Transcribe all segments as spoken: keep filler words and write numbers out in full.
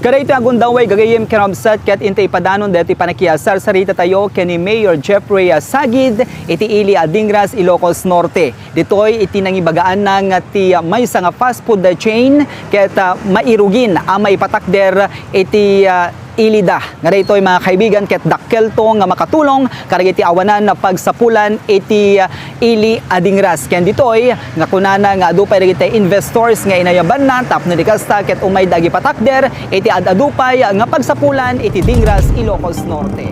Kadaytoy a gundaway gagayem ken kabsat ket inta ipadanon daytoy panakisarsarita tayo ken ni Mayor Jeffrey Sagid iti ili a Dingras, Ilocos Norte. Ditoy iti nangibagaanna nga ti maysa nga fast food chain ket, ah, mairugin a maipatakder iti, ah, ilida. Nga daytoy, mga kaibigan, ket dakkelto nga makatulong kadagiti awanan a pagsapulan iti, ah, ili a Dingras. Ken ditoy nga kunana nga adu pay dagiti investors nga inayabanna tapno di kasta ket umayda agipatakder iti ad-adu pay nga pagsapulan iti Dingras, Ilocos Norte.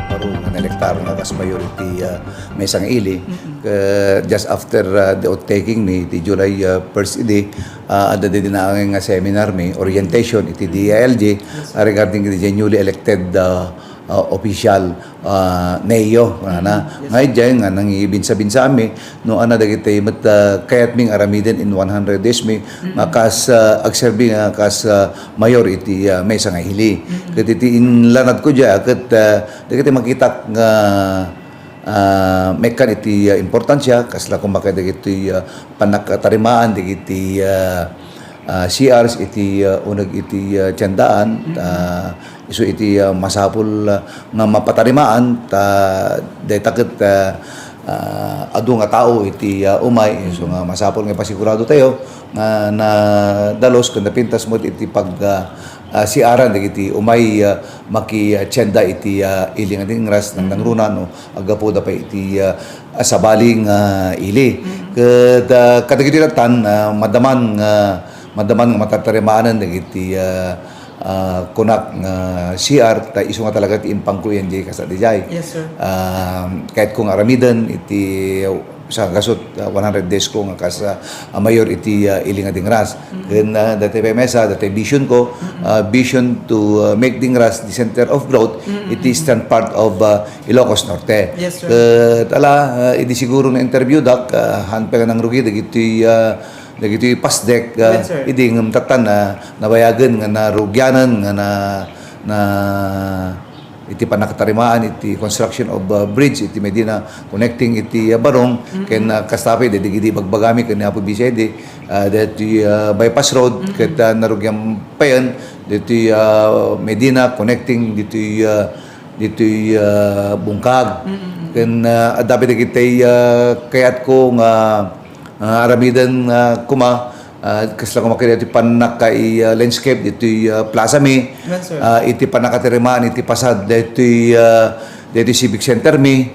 Baro nga naelektar nga kas mayor iti, ah, maysa nga ili. Mm-mm. Eh, just after, ah, the oath taking mi, iti July, ah, first idi, ah, adda di naangay nga seminar mi, orientation iti D I L G, Yes, sir. ah, regarding iti newly elected, ah, ah, official, ah, mayor, kunana. Mm, yes, Nga sir. Idiay nga nangibinsa-binsa mi, no, ana dagiti met, ah, kayat mi nga aramiden in one hundred days mi, Mm. nga kas, ah, agserbi nga kas, ah, mayor iti, ah, maysa nga ili. Mm. Ket iti inlanad ko dia, ket, ah, dagiti makitak nga ah, maikkan iti, ah, importansia, kasla koma kadagiti, ah, pannakatarimaan dagiti, ah, ah, C Rs iti, ah, uneg iti, ah, tiendaan, Mm-hmm. ah, isu iti, ah, masapul, ah, nga mapatarimaan, ta dayta ket, ah, ah, adu nga tao iti, ah, umay, isu nga masapul nga ipasigurado tayo nga nadalus ken napintas met iti pag, ah, ah, C R-an dagiti umay, ah, makitienda iti, ah, ili nga Dingras, nang Mm. nangruna, no, aggapuda pay iti, ah, ah, sabali nga ili. Mm. Ket, ah, kadagiti lattan, ah, madaman nga, madaman nga matataremaanen dagiti, ah, ah, kunak nga C R, ta isu nga talaga ti impangko idiay kasta idiay. Yes, sir. Ah, kayatko nga aramiden iti sa gasut, ah, one hundred days ko nga kas, ah, ah, mayor iti, ah, ili nga Dingras. Mm. Ken, ah, dati pay maysa, dati vision ko, Mm. ah, vision to, ah, make Dingras the center of growth, Mm. iti eastern part of, ah, Ilocos Norte. Yes, sir. Ket ala, ah, idi siguro na-interview dak, ah, han pay nga nangrugi dagiti, ah, dagiti PASDEC, ah, Yes, sir. idi ngem tattan, ah, nabayagen nga narugianen nga na, na iti pannakatarimaan iti construction of, uh, bridge iti Medina connecting iti, uh, Barong, Mm-mm. ken, uh, kasta pay dagiti bagbagami ken ni Apo Bisay idi, uh, daytoy, uh, bypass road, Mm-mm. ket, uh, narugian payen daytoy, uh, Medina connecting ditoy, uh, ditoy, uh, Bungkag. Mm-mm. Ken, uh, adda pay dagiti, uh, kayatko nga, uh, aramiden, uh, koma, Ah, kasla koma kadagiti pannaka-, ah, landscape ditoy, ah, plaza mi. Yes, sir. Ah, iti pannakatarimaan iti pasad ditoy, ah, ditoy civic center mi.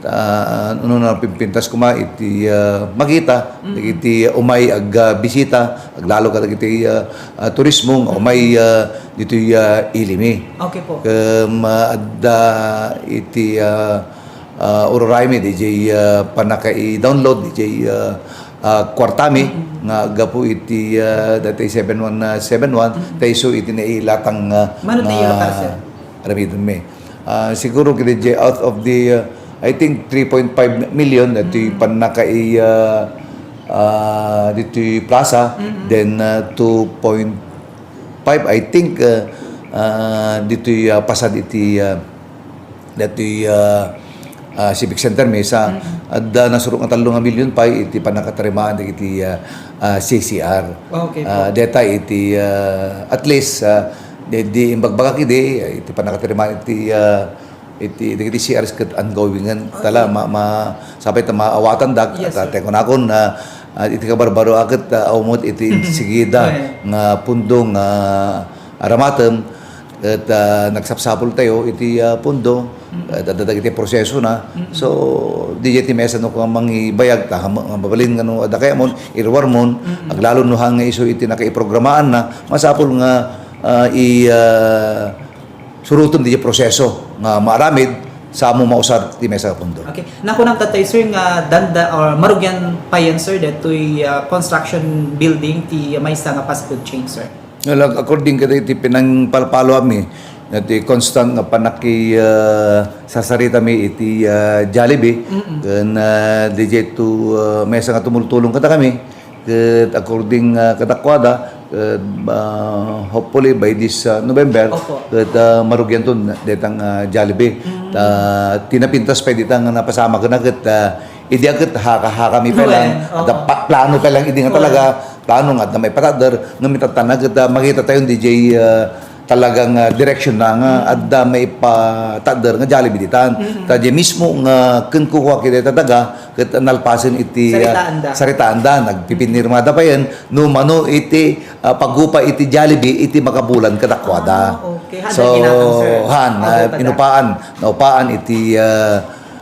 Ah, no napimpintas koma iti, ah, makita, Mm. dagiti umay ag, ah, bisita, aglalo kadagiti, ah, ah, turismo nga umay, ah, ditoy, ah, ili mi. Okay po. Kem, ah, adda iti, ah, ah, ururay mi, D J, ah, pannaka-i-download, D J, ah, ah, kuarta mi, Mm-mm. nga aggapu iti, ah, dati seven one, ah, seven one, Mm-mm. ta isu iti nailatang, ah, Mano ti nga iyulakar, sir? aramiden mi. Ah, siguro, D J, out of the, ah, I think, three point five million, dati Mm-mm. pannaka-i, ah, ah, ditoy plaza, Mm-mm. then, ah, two point five, I think, ah, ah, ditoy, ah, pasad iti, ah, datoy, ah, ah, Civic Center, maysa, Mm-mm. adda nasurok nga tallo nga milyon pay iti pannakatarimaan dagiti, ah, ah, C C R. Okay po. Ah, deta iti, ah, at least, ah, di, di imbagbagak idi, ah, iti pannakatarimaan iti, ah, iti, dagiti C Rs ket ongoing-en. Okay. Tala, ma, ma, sapay ta maawatandak, Yes, at, ah, sir. Ti kunakon, ah, ah, iti kabarbaro a ket, ah, awan met iti insigida Okay. nga pundo nga aramatem. Ket, ah, nagsapsapul tayo iti, ah, pundo, Mm. ket adda dagiti prosesona. Mm. So, di ti maysa no kua mangibayag, ta, ha, ma-, mabalin nga no adda kayamon, iruarmon, Mm. aglalo no han nga isu iti nakaiprogramaanna, masapul nga, ah, i, ah, surotem ti proseso nga maaramid, sa mo mausar ti maysa nga pundo. Okay. Nakunam tattay, sir, nga danda or marugian payen, sir, datoy, ah, construction building ti maysa nga fast food chain, sir? Well, ac-, according kadagiti pinangpalpaloanmi, nga ti constant nga panaki-, ah, sasaritami iti, ah, Jollibee, Mm-mm. ken, ah, D J to, ah, maysa nga tumultulong kadakami, ket according, ah, kadakuada, ket, ah, hopefully by this, ah, November, Opo. ket, ah, marugianton detang, ah, Jollibee. Mm. Ta, ti napintas pay dita nga napasamak na ket, ah, Idi a ket haka-hakami pay lang, Wen, oo. Adda pa-, plano pay lang idi nga Oo. talaga, plano nga adda maipatakder, ngem itattana ket, ah, makita tayo diay, ah, talagang, ah, direksyon na nga Mm. adda maipatakder nga Jollibee ditan. Mm. Ta diay mismo nga kenkukuak iti daga, ket nalpasen iti, ah, Saritaanda. saritaanda, nagpipinirmada payen, no mano iti, ah, pagupay iti Jollibee iti makabulan kadakuada. Ah, okay. Han, So, ginatang, sir. han, ah, Pagupay da. inupaan, naupaan iti, ah,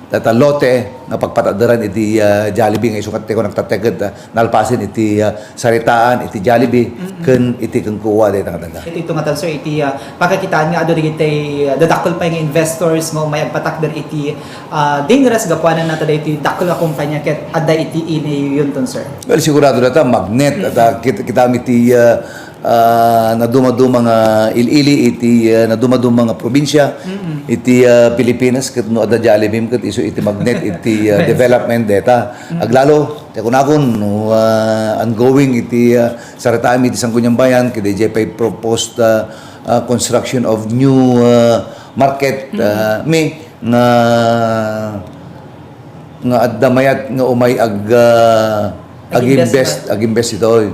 data lote nga pagpatakderan iti, ah, Jollibee nga isu ket ti kunaktatek ket, ah, nalpasen iti, ah, saritaan iti Jollibee Mm-mm. ken iti kenkuwa dayta nga daga. Iti ito nga tan, sir, iti, ah, pakakitaan nga adu dagiti, ah, dadakkel pay nga investors nga umay agpatakder iti, ah, Dingras gapuanan nata daytoy dakkel a kumpanya ket adda iti iliyon ton, sir. Well, sigurado data magnet Mm. at, ah, kit-, kita iti, ah, ah, nadumaduma nga il-ili iti, ah, nadumaduma nga probinsya Mm. iti, ah, Pilipinas ket no adda Jollibee ket isu iti magnet iti, ah, development data. Mm. Aglalo, ti kunakon no, ah, ongoing iti, ah, saritaem iti Sangguniang Bayan ket diay pay proposed, ah, ah, construction of new, ah, market, Mm. ah, mi nga nga adda mayat nga umay ag, ah, Ag-invest ag-invest, na. ag-invest itoy.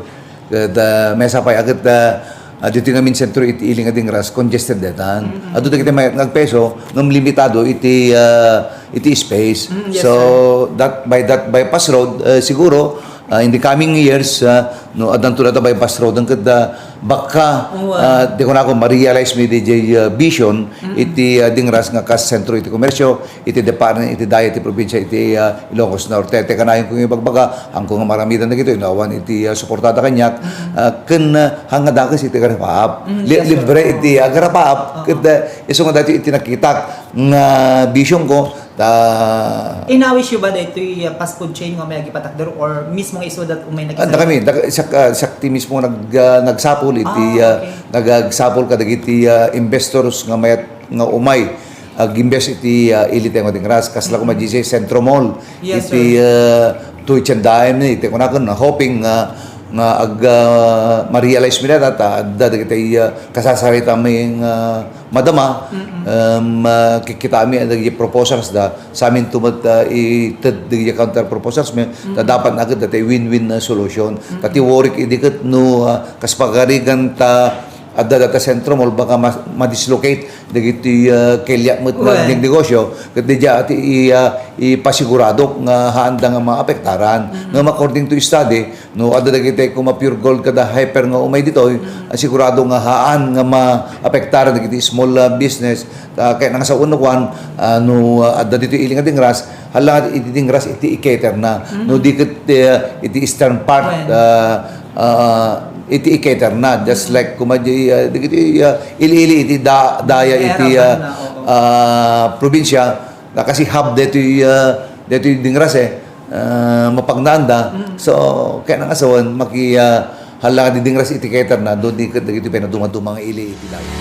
Ket, ah, mesa pay a ket, ah, ah, ditoy ngamin sentro iti ili nga Dingras, congested daytan. Mm-mm. Adu dagiti mayat nga agpeso, ngem limitado iti, ah, iti space. Mm, yes, So, sir. that, by that bypass road, ah, siguro, ah, in the coming years, ah, no, addanto data bypass road, ket, ah, baka, Oo, ah. ah, di ko na ako, ma-realize mi diay, ah, vision, Mm-mm. iti, ah, Dingras nga kas sentro iti komersyo, iti department, iti daya, iti probinsya, iti, ah, Ilocos Norte. Ti kanayon ko nga ibagbaga, haanko nga maramidan dagitoy, no awan iti, ah, suportada kaniak, Mm. ah, ken, ah, haan nga dakes iti agarapaap. Mm, Li-, yes, sir. libre iti agarapaap. Oo. Ket, ah, isu nga daytoy iti nakitak nga vision ko, ta Inawis yo ba daytoy, ah, fast food chain nga may agipatakder or mismo nga isudat umay Anda nagisa- kami, dak-, siak, ah, siak ti mismo nag-, ah, nagsapul iti, Ah, ah, okay. nag-, nagsapul kadagiti, ah, investors nga mayat nga umay ag-invest iti, ah, ili tayo nga Dingras, kasla Mm. koma diay Centro Mall, Yes, iti, sir. ah, Twitch and Dime ni, iti kunakon, na hoping nga, nga ag-, ah, ma-realize mi dayta, ta adda dagiti, ah, kasasarita mi nga madama, Mm-mm. um, ah, kikita mi dagiti proposals da, sa amin tumet, ah, ited dagiti counter proposals mi, ta Mm-mm. dapat na ket dati win-win na solution. Mm-mm. Ta ti worry idi ket no, ah, kas pagarigan ta adda data Centro Mall, baka mas, ma-dislocate dagiti, ah, keliak met nga Well. negosyo, ket diay ati i-, ah, ipasiguradok nga haanda nga maapektaran. Mm. Ngem according to study, no, adda dagiti kuma Pure Gold kada Hyper nga umay ditoy, Mm. ah, sigurado nga haan nga maapektaran dagiti small, ah, business. Ah, kaya nang sa uno kwan, ah, no, ah, adda ditoy ili nga Dingras, hala iti Dingras iti i-cater na. Mm. No, di ket, ah, iti eastern part, Well. ah, ah, iti i-cater na, just Mm. like kumadi, ah, dagiti, ah, ili-ili iti da-, daya iti, Era ah, na, oo. ah, probinsya, na kasi hub detoy, ah, detoy Dingras, eh, ah, mapagnaanda. Mm. So, kaya nang asawan, maki, ah, hala nga di Dingras iti cater na, doon di, dagiti pinadumaduma nga ili iti daya.